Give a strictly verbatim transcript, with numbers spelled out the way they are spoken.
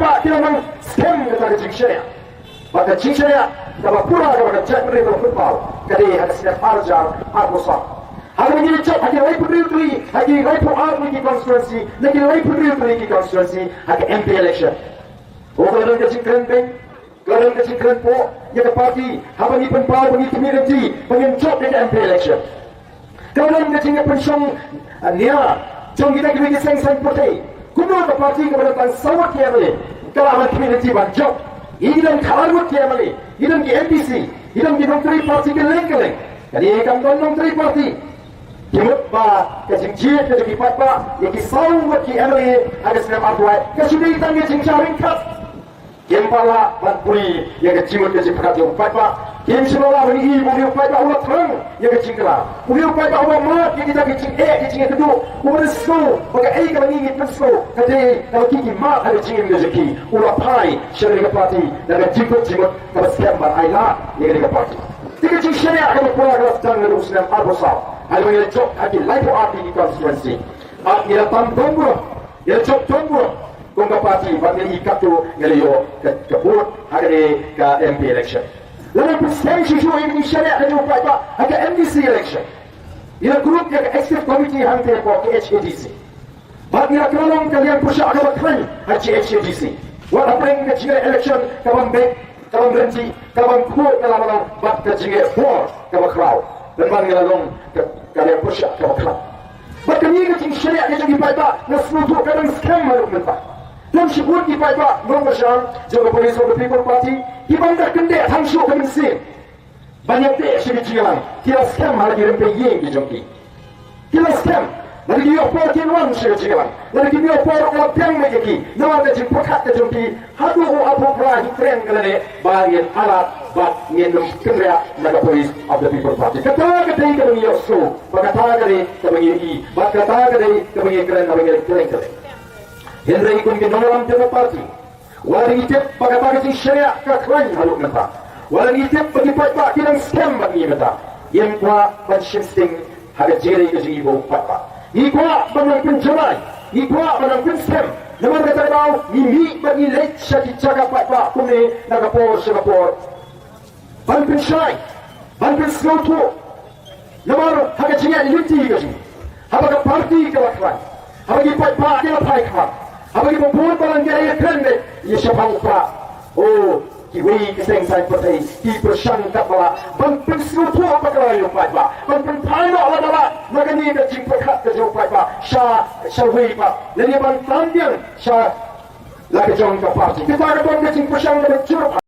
Ba ki la nang skhem kata ka jingshaniah. Ba ka jingshaniah kaba pura kaba ka jaitbynriew kaba pynpaw ka dei ha ka snem ar hajar arphew saw. Ha kaba ngi la jop ha ki laiphew hynriew tylli, ha ki laiphew ar tylli ki constituency, na ki laiphew hynriew tylli ki constituency ha ka M P election. Ka la don ka jingkren beiñ, ka la don ka jingkren pop ïa ka party haba ngi pynpaw ba ngi khmih lynti ba ngin jop ïa ka M P election. Ka la don ka jingïapynshong nia jong kita kiwei ki seng saiñ pyrthei. Kumno ka party kaba don tang saw ngut ki M L A ka lah ban khmih lynti ban jop? Ngi don khatar ngut ki M L A, ngi don ki M D C, ngi don ki nongtrei party kylleng kylleng. Kane kam don nongtrei party. Ki mut ba ka jingjied ka jong ki paidbah ïa ki saw ngut ki M L A ha ka snem arphew wei ka shu dei tang ka jingshah ryngkat. Kim pat lah ban pule ïa ka jingmut ka jingpyrkhat jong u paidbah. Kim shu lah ban ïohi ba une u paidbah u la thrang ïa ka jingkylla, une u paidbah u la mad ïa kita ki jingeh ki jingeh, ka dei uba la sngew ba kaei kaba ngi ngi pynsngew ka dei kaba ki ki mad ha ka jingim ka jong ki. U la phai sha kane ka party da ka jingkut jingmut kaba skhem ban ai lad ïa kane ka party. Te ka jingshaniah kaba pura ka la sdang naduh u snem arphew saw ha kaba ngi la jop ha ki laiphew ar tylli ki constituency. Bad ngi la tam don burom, ngi la jop don burom kum ka party, bad ngi la ïoh, katto ngi la ïoh ka, ka vote ha kane ka M P election. Lada phi shem shuh shuh ïa ka jingshaniah ka jong u paidbah ha ka M D C election, ngi la kurup ïa ka executive committee hangtei hapoh K H A D C. Bad ngi la kylla long ka liang pyrshah kaba khlaiñ ha K H A D C. Wat hapdeng ka jingïaleh election kaba beit, kaba ryntih, kaba khuid ka la ba long, bad ka jingïaleh bor kaba khraw, pynban ngi la long ka, ka liang pyrshah kaba khlaiñ. Bad kane ka jingshaniah ka jong ki paidbah nga sngewthuh ka dang skhem haduh mynta. Don shibun ki paidbah nongkyrshan jong ka Voice of the People Party kiba ym da kyndit tang shuh ka mynsiem ban ïateh sha ka jingïalang. Ki la skhem ha la ki rympei ïing ki jong ki. Ki la skhem lada ki ïoh por kin wan sha ka jingïalang, lada kim ïoh por ka la biang beit ïa ki namar ka jingpyrkhat ka jong ki. Haduh u Abu Ibrahim kren ka lane ba ngin ailad bad ngin ym kynriah na ka Voice of the People Party. Kata ka dei kaba ngi ïohsngew, ba kata ka dei kaba ngi ïohi, bad kata ka dei kaba ngi kren, kaba ngi kren, kren. Hynrei kum ki nongïalam jong ka party, wat la ngi tip ba kata ka jingshaniah ka khlaiñ haduh mynta, wat la ngi tip ba ki paidbah ki dang skhem bad ngi mynta, ngim kwah ban shim sting ha ka jingïadei ka jong ngi bad u paidbah. Ngi kwah ban nang pynjulai, ngi kwah ban nang pynskhem. Namar kata ka daw ngi mih bad ngi leit sha ki jaka paidbah kumne na ka por sha ka por ban pynshai, ban pynsngewthuh. Namar ha ka jingïaid lynti ka jong ngi, haba ka party ka la khlaiñ, haba ki paidbah ki la phai khmat, haba kiba bun balang ki la ïakren beit ïa shaphang u Prah, o, kiwei ki seng saiñ pyrthei ki pyrshang katba lah ban pynsngewthuh bakla ïa u paidbah, ban pynphai noh lada lah na kane ka jingpyrkhat ka jong u paidbah sha, sha uwei pat, lane ban tan biang sha la ka jong ka party. Kita ka don ka jingpyrshang kaba jur.